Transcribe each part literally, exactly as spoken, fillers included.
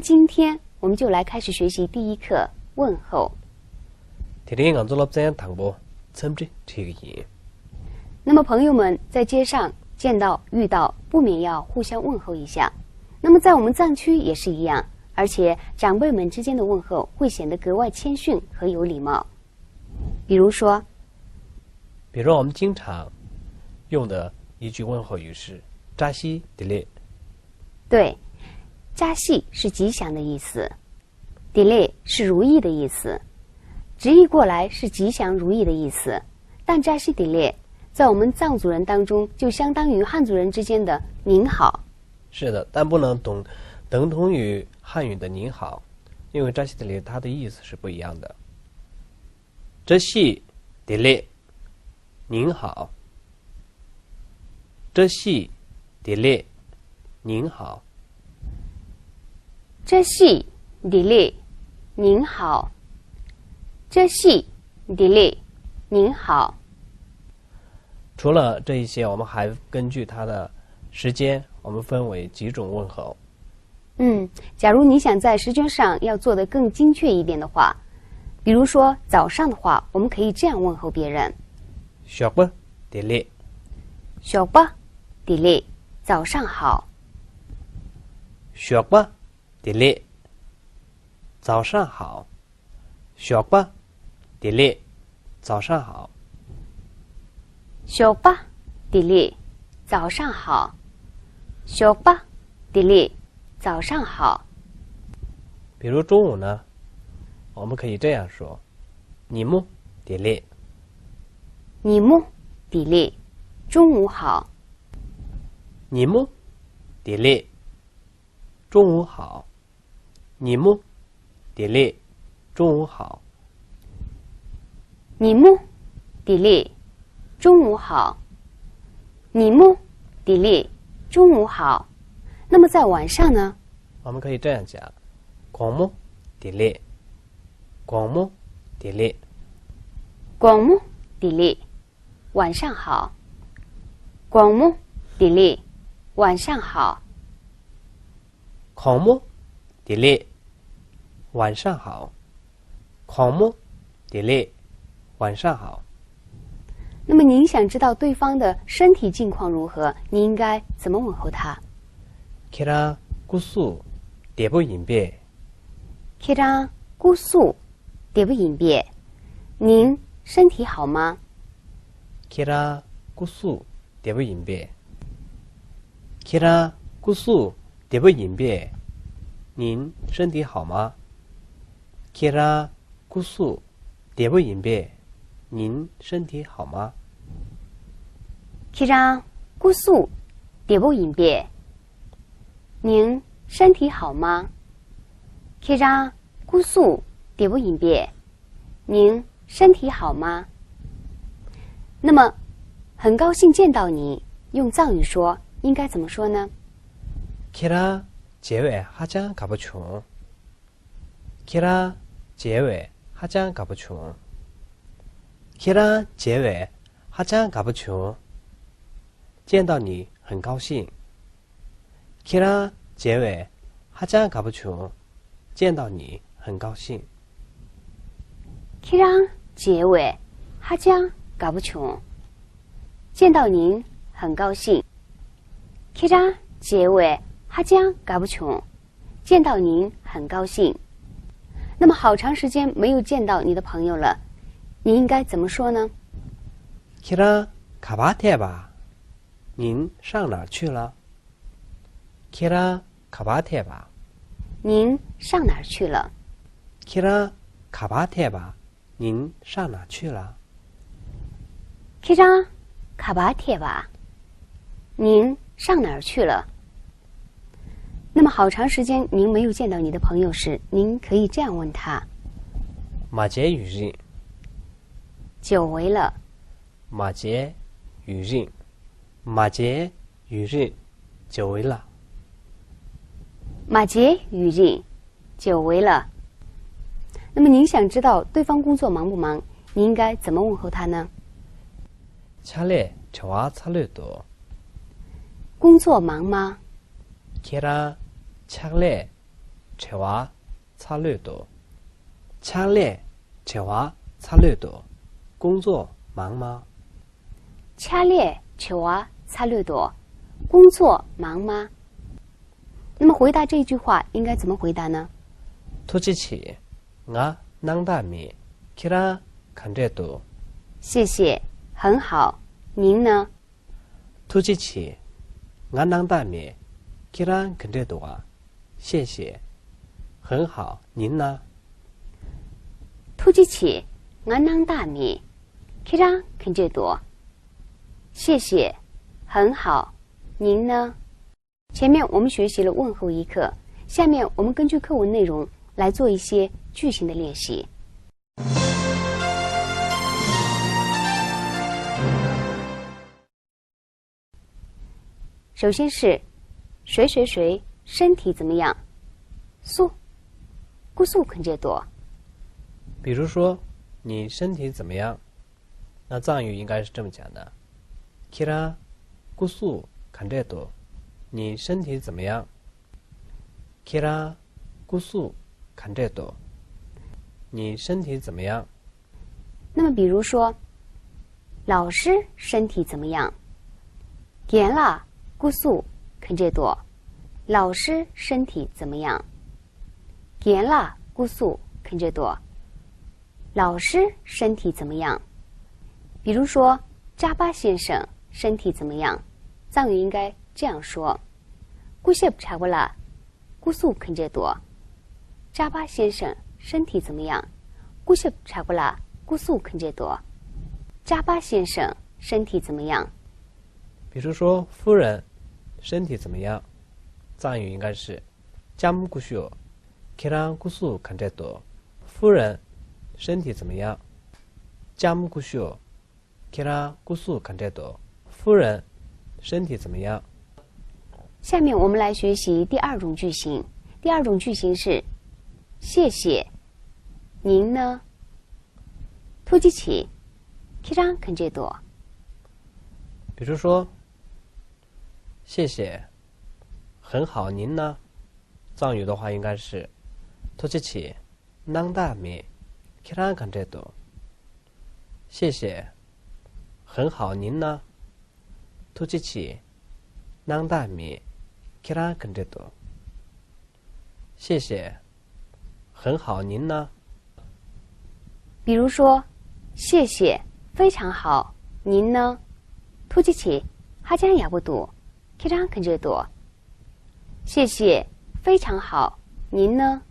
今天我们就来开始学习第一课问候。 དེ་རིང་ང་ཚོ་སློབ་ཚན་དང་པོ་འཚམས་འདྲི་ཁྲིད་ཀྱི་ཡིན། 那么朋友们在街上见到、遇到，不免要互相问候一下。那么在我们藏区也是一样，而且长辈们之间的问候会显得格外谦逊和有礼貌。比如说，比如我们经常用的一句问候语是“扎西迪列”。对，扎西是吉祥的意思。 迪列是如意的意思，直译过来是吉祥如意的意思。但扎西迪列在我们藏族人当中，就相当于汉族人之间的“您好”。是的，但不能等等同于汉语的“您好”，因为扎西迪列它的意思是不一样的。扎西迪列，您好。扎西迪列，您好。 扎西迪列，您好。扎西迪列，您好。除了这一些，我们还根据它的时间，我们分为几种问候。嗯，假如你想在时间上要做得更精确一点的话，比如说早上的话，我们可以这样问候别人： ཞོགས་པ་བདེ་ལེགས། ཞོགས་པ་བདེ་ལེགས། 早上好。 ཞོགས་པ་བདེ་ལེགས། 早上好。 ཞོགས་པ་བདེ་ལེགས། 早上好。 ཞོགས་པ་བདེ་ལེགས། 早上好。 ཞོགས་པ་བདེ་ལེགས། 早上好。 比如中午呢，我们可以这样说： ཉིན་མོ་བདེ་ལེགས། ཉིན་མོ་བདེ་ལེགས། 中午好。 ཉིན་མོ་བདེ་ལེགས། 中午好。 ཉིན་མོ་བདེ་ལེགས། 中午好。 ཉིན་མོ་བདེ་ལེགས། 中午好。 ཉིན་མོ་བདེ་ལེགས། 中午好。 那么在晚上呢？ 我们可以这样讲：དགོང་མོ་བདེ་ལེགས། དགོང་མོ་བདེ་ལེགས། དགོང་མོ་བདེ་ལེགས། 晚上好。 དགོང་མོ་བདེ་ལེགས། 晚上好。 དགོང་མོ་བདེ་ལེགས། 晚上好。 དགོང་མོ་བདེ་ལེགས། 晚上好。 那么您想知道对方的身体近况如何，你应该怎么问候他？ ཁྱེད་རང་སྐུ་གཟུགས་བདེ་པོ་ཡིན་པས། ཁྱེད་རང་སྐུ་གཟུགས་བདེ་པོ་ཡིན་པས། 您身体好吗？ ཁྱེད་རང་སྐུ་གཟུགས་བདེ་པོ་ཡིན་པས། ཁྱེད་རང་སྐུ་གཟུགས་བདེ་པོ་ཡིན་པས། 您身体好吗？ ཁྱེད་རང་སྐུ་གཟུགས་བདེ་པོ་ཡིན་པས། 您身体好吗？ ཁྱེད་རང་སྐུ་གཟུགས་བདེ་པོ་ཡིན་པས། 您身体好吗？ ཁྱེད་རང་སྐུ་གཟུགས་བདེ་པོ་ཡིན་པས། 您身体好吗？ 那么，很高兴见到你，用藏语说应该怎么说呢？ ཁྱེད་རང་མཇལ་བས་ཧ་ཅང་དགའ་པོ་བྱུང་། ཁྱེད་རང་མཇལ་བས་ཧ་ཅང་དགའ་པོ་བྱུང་། ཁྱེད་རང་མཇལ་བས་ཧ་ཅང་དགའ་པོ་བྱུང་། 见到你很高兴。 ཁྱེད་རང་མཇལ་བས་ཧ་ཅང་དགའ་པོ་བྱུང་། 见到你很高兴。 ཁྱེད་རང་མཇལ་བས་ཧ་ཅང་དགའ་པོ་བྱུང་། 见到您很高兴。 ཁྱེད་རང་མཇལ་བས་ཧ་ཅང་དགའ་པོ་བྱུང་། 见到您很高兴。 那么好长时间没有见到你的朋友了，你应该怎么说呢？ ཁྱེད་རང་ག་པར་ཐད་པ། 您上哪儿去了？ ཁྱེད་རང་ག་པར་ཐད་པ། 您上哪儿去了？ ཁྱེད་རང་ག་པར་ཐད་པ། 您上哪儿去了？ ཁྱེད་རང་ག་པར་ཐད་པ། 您上哪儿去了？ 那么好长时间您没有见到你的朋友时，您可以这样问他： མ་མཇལ་ཡུན་རིང་། 久违了。 མ་མཇལ་ཡུན་རིང་། མ་མཇལ་ཡུན་རིང་། 久违了། མ་མཇལ་ཡུན་རིང་། 久违了། 那么您想知道对方工作忙不忙，你应该怎么问候他呢？ ཕྱག་ལས་བྲེལ་བ་ཚ་ལོས་འདུག། 工作忙吗？ ཁྱེད་རང་ཕྱག་ལས་ བྲེལ་བ་ཚ་ལོས་འདུག་ཕྱག་ལས་བྲེལ་བ་ཚ་ལོས་འདུག 工作忙吗། เฉลี่ยเฉวา擦绿朵工作忙吗 那么回答这句话应该怎么回答呢？ ཐུགས་རྗེ་ཆེ། ང་སྣང་དག་མེད། ཁྱེད་རང་་ག་འདྲས་འདུག谢谢，很好。您呢？ ཐུགས་རྗེ་ཆེ། ང་སྣང་དག་མེད། ཁྱེད་རང་ག་འདྲས་འདུག་ག谢谢，很好，您呢？ ཐུགས་རྗེ་ཆེ། ང་སྣང་དག་མེད། ཁྱེད་རང་ག་འདྲས་འདུག谢谢，很好。您呢？ 前面我们学习了问候一课，下面我们根据课文内容来做一些句型的练习。首先是谁谁谁身体怎么样？སུ། སྐུ་གཟུགས་ག་འདྲས་འདུག比如说，你身体怎么样？ 那藏语应该是这么讲的：ཁྱེད་རང་སྐུ་གཟུགས་ག་འདྲས་འདུག你身体怎么样？ཁྱེད་རང་སྐུ་གཟུགས་ག་འདྲས་འདུག你身体怎么样？ 那么比如说，老师身体怎么样？རྒན་ལགས་སྐུ་གཟུགས་ག་འདྲས་འདུག老师身体怎么样？རྒན་ལགས་སྐུ་གཟུགས་ག་འདྲས་འདུག 老师身体怎么样？比如说，扎巴先生身体怎么样？藏语应该这样说：སྐུ་ཞབས་གྲགས་པ་ལགས་སྐུ་གཟུགས་ག་འདྲས་འདུག扎巴先生身体怎么样？སྐུ་ཞབས་གྲགས་པ་ལགས་སྐུ་གཟུགས་ག་འདྲས་འདུག扎巴先生身体怎么样？比如说，夫人身体怎么样？藏语应该是 ལྕམ་སྐུ་ཞབས། ཁྱེད་རང་སྐུ་གཟུགས་ག་འདྲས་འདུག夫人身体怎么样？ ལྕམ་སྐུ་ཞབས། ཁྱེད་རང་སྐུ་གཟུགས་ག་འདྲས་འདུག夫人身体怎么样？下面我们来学习第二种句型。第二种句型是：谢谢，您呢？ཐུགས་རྗེ་ཆེ། ཁྱེད་རང་ག་འདྲས་འདུག比如说，谢谢，很好，您呢？藏语的话应该是 ཐུགས་རྗེ་ཆེ། སྣང་དག་མེད། ཁྱེད་རང་ག་འདྲས་འདུག谢谢，很好，您呢？ ཐུགས་རྗེ་ཆེ། སྣང་དག་མེད། ཁྱེད་རང་ག་འདྲས་འདུག谢谢，很好，您呢？ 比如说，谢谢，非常好，您呢？ཐུགས་རྗེ་ཆེ། ཧ་ཅང་ཡག་པོ་འདུག་ཁྱེད་རང་ག་འདྲས་འདུག谢谢，非常好，您呢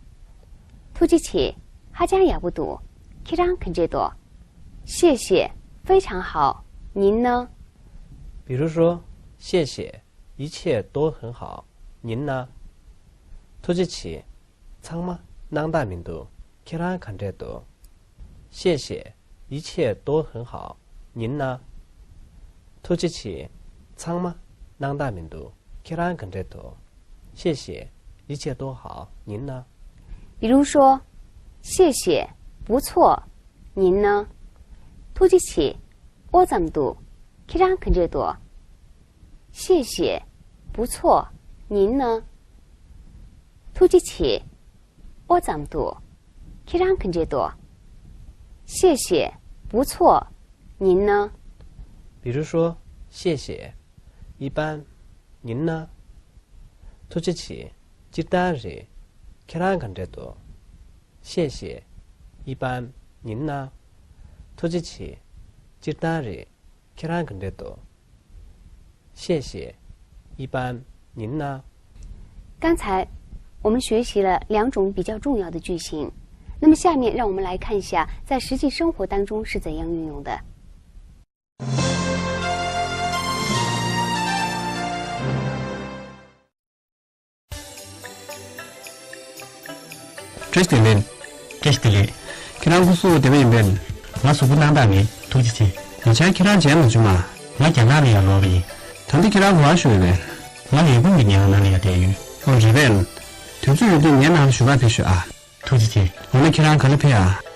？ཐུགས་རྗེ་ཆེ། ཧ་ཅང་ཡག་པོ་འདུག་ཁྱེད་རང་ག་འདྲས་འདུག谢谢，非常好，您呢？ 比如说，谢谢，一切都很好，您呢？ ཐུགས་རྗེ་ཆེ། ཚང་མ་སྣང་དག་མི་འདུག་ཁྱེད་རང་ག་འདྲས་འདུག谢谢，一切都很好，您呢？ ཐུགས་རྗེ་ཆེ། ཚང་མ་སྣང་དག་མི་འདུག་ཁྱེད་རང་ག་འདྲས་འདུག谢谢，一切都好，您呢？ 比如说，谢谢，不错，您呢？ཐུགས་རྗེ་ཆེ། ཨོ་ཙམ་འདུག་ཁྱེད་རང་ག་འདྲས་འདུག谢谢，不错，您呢？ཐུགས་རྗེ་ཆེ། ཨོ་ཙམ་འདུག་ཁྱེད་རང་ག་འདྲས་འདུག谢谢，不错，您呢？ 比如说，谢谢，一般，您呢？ ཐུགས་རྗེ་ཆེ། སྤྱིར་བཏང་རེད། ཁྱེད་རང་ག་འདྲས་འདུག谢谢，一般，您呢？ ཐུགས་རྗེ་ཆེ། སྤྱིར་བཏང་རེད། ཁྱེད་རང་ག་འདྲས་འདུག谢谢，一般，您呢？ 刚才我们学习了两种比较重要的句型，那么下面让我们来看一下在实际生活当中是怎样运用的。 བཀྲ་ཤིས་བདེ་ལེགས། བཀྲ་ཤིས་བདེ་ལེགས། ཁྱེད་རང་སྐུ་གཟུགས་བདེ་པོ་ཡིན་པས། ང་གཟུགས་པོ་སྣང་དག་མེད། ཐུགས་རྗེ་ཆེ། ཉེ་ཆར་ཁྱེད་རང་མཇལ་མ་བྱུང་ང་། ང་རྒྱ་ནག་ལ་ཡར་ལོག་པ་ཡིན། ད་ལྟ་ཁྱེད་རང་ག་པར་བཞུགས་ཡོད་པས། ང་ལས་ཁུངས་ཀྱི་ཉལ་ཁང་ནང་ལ་ཡར་བསྡད་ཡོད། ཨོ་རེད་པས། དུས་ཚོད་ཡོད་དུས་ངའི་ནང་ལ་བཞུགས་གར་ཕེབས་ཤོག་ཨ། ཐུགས་རྗེ་ཆེ། འོ་ན་ཁྱེད་རང་ག་ལ་ཕེབས་ཨ།